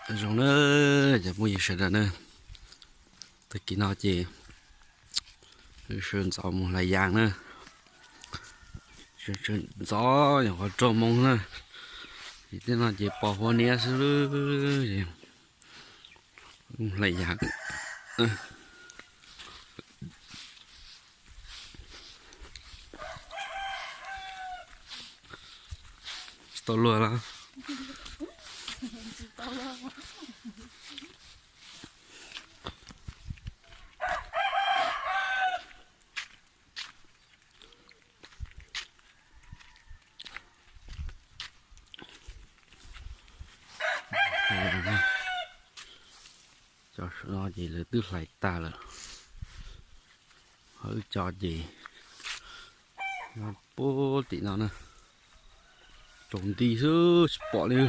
Zoo na, cov phooj ywg sawv daws na, tag kis no ces sawv ntxov mus hlais yas na, sawv ntxov nyuam qhuav rau moos na, ces tej no ces pos huab niab xwb, mus hlais yas. Tsis tau luag los? Cov no ces lawv twb hlais tag lawm. Ho wb cov ces nyob puag tim no na, tsaus nti xwb tsis pom li.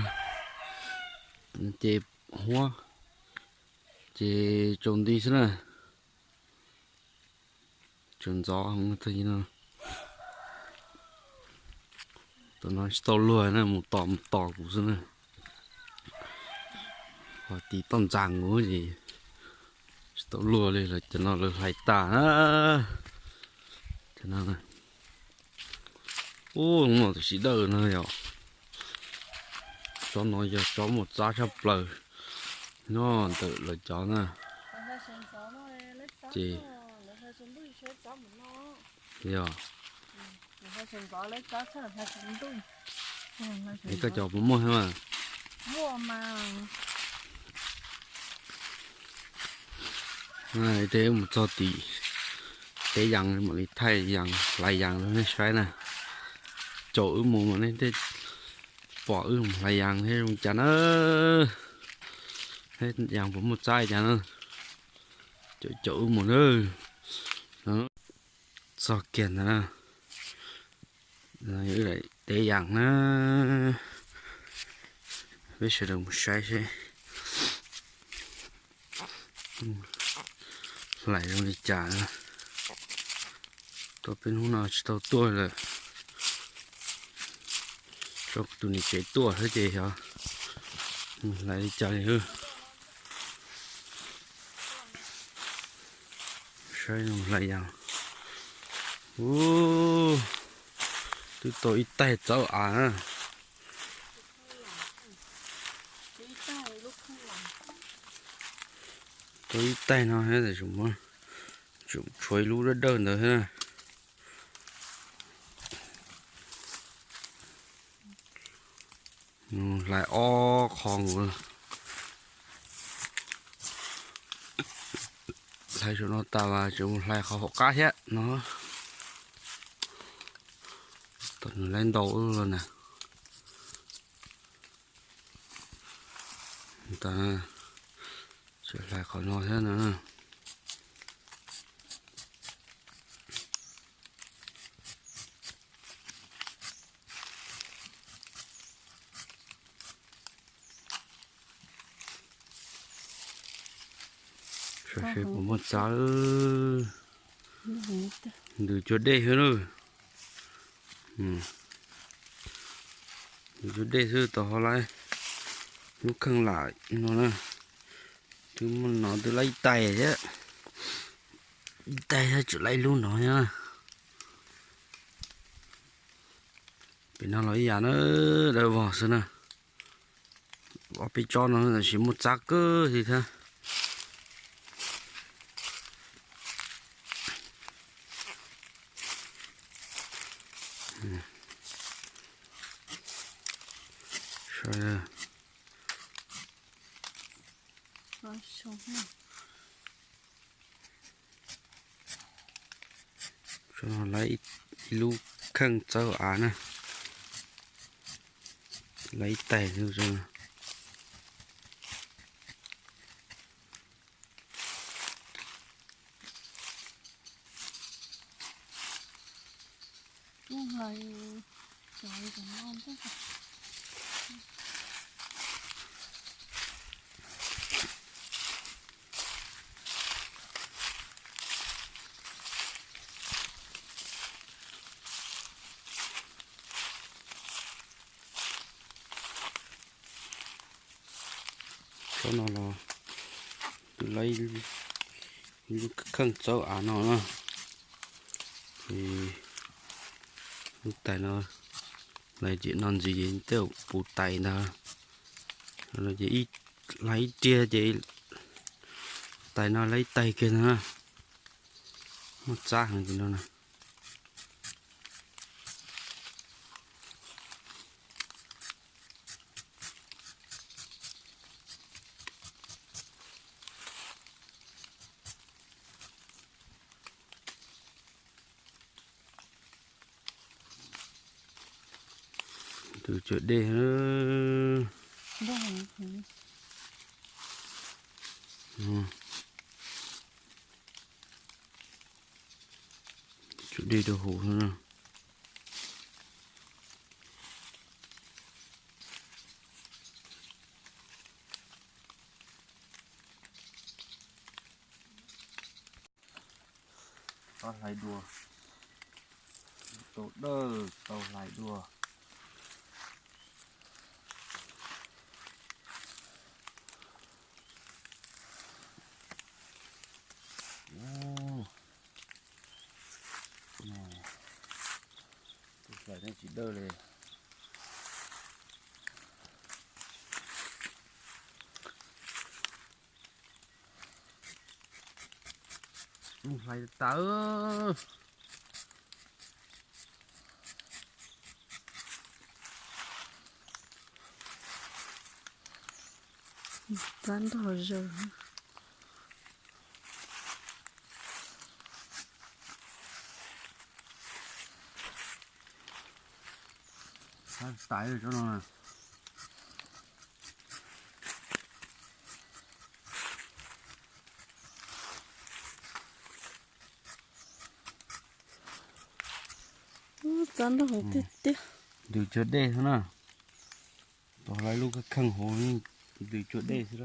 Ces huab ces tsaus nti xwb na. Tseem ntxov heev tag no. Tam no tsis tau luag na, mus tos mus tos kuv xwb na. Ho tiv toj ntxas kuv ces tsis tau luag li lawm, cov no lawv hlais tag na. Cov no, ub, no tam sim dawj no yog, tsob no yog tsob muaj txab tshaj plaws nyob ntawm lawv cov na. Ces yog, es koj cov puas muaj thiab mas? Tej mus txog tim teb yas mam li thaij yas, hlais yas rau nej saib na. Caum wb mus mas nej thiaj pom wb mus hlais yas thiab zoo cas na. Thiab yas puas muaj txab cas na. Caum caum wb mus na. Txog kiag ntawd na, wb teb yas na. Peb sawv daws mus saib seb hlais zoo li cas. Tuaj peb hnub no tsis tau tuaj lawm, tso kuv tus niam tsev tuaj xwb ces xyov hlais li cas li. Saib hlais yas. Ub, twb tau ib taig txawb av na. Tau ib taig no thiab, tshuav ib lub dawb dawb ntawd thiab na. Hlais ob qho nkaus. Hlais saum no tas mas tseem mus hlais qhov hauv qab thiab no. Tom nws laib ntau los na. Tseem hlais qhov no thiab no. Saib seb puas muaj txab. Ntws cuag dej xwb na. Ntws cuag dej xwb, tau ho laib lub kheej lam no na. Twb muaj no twb laib ib tais thiab, ib tais thiab, tseem laib ib lub no thiab na. Pem no los ib yam na, dawb vog xwb na. Ob peb tsob no tab sis muaj txab kawg li thiab. Tso no lawv ib lub kheej txawb av na, lawv ib tais xwb. Tsob no los twb lawv ib lub kheej txawb av no na. Ces lub tais no lawv ces no ntxiv ces tej zaum puv tais ntag. Ces ib, hlais ib riag ces tais no lawv ib tais kiag ntag na. Muaj txab heev ces no na. Tus cuam dej. Cuam dej rau hauv xwb na. Tau hlais dua, tau dawj tau hlais dua. Tus hlais nej tsis dawj li. Mus hlais tas. Txab nrog zaws. Txab tais tsob no. Txab nrog hauv tiag tiag. Ntws tsua dej xwb na. Tau hlais lub kheej hauv ntws tsua dej xwb.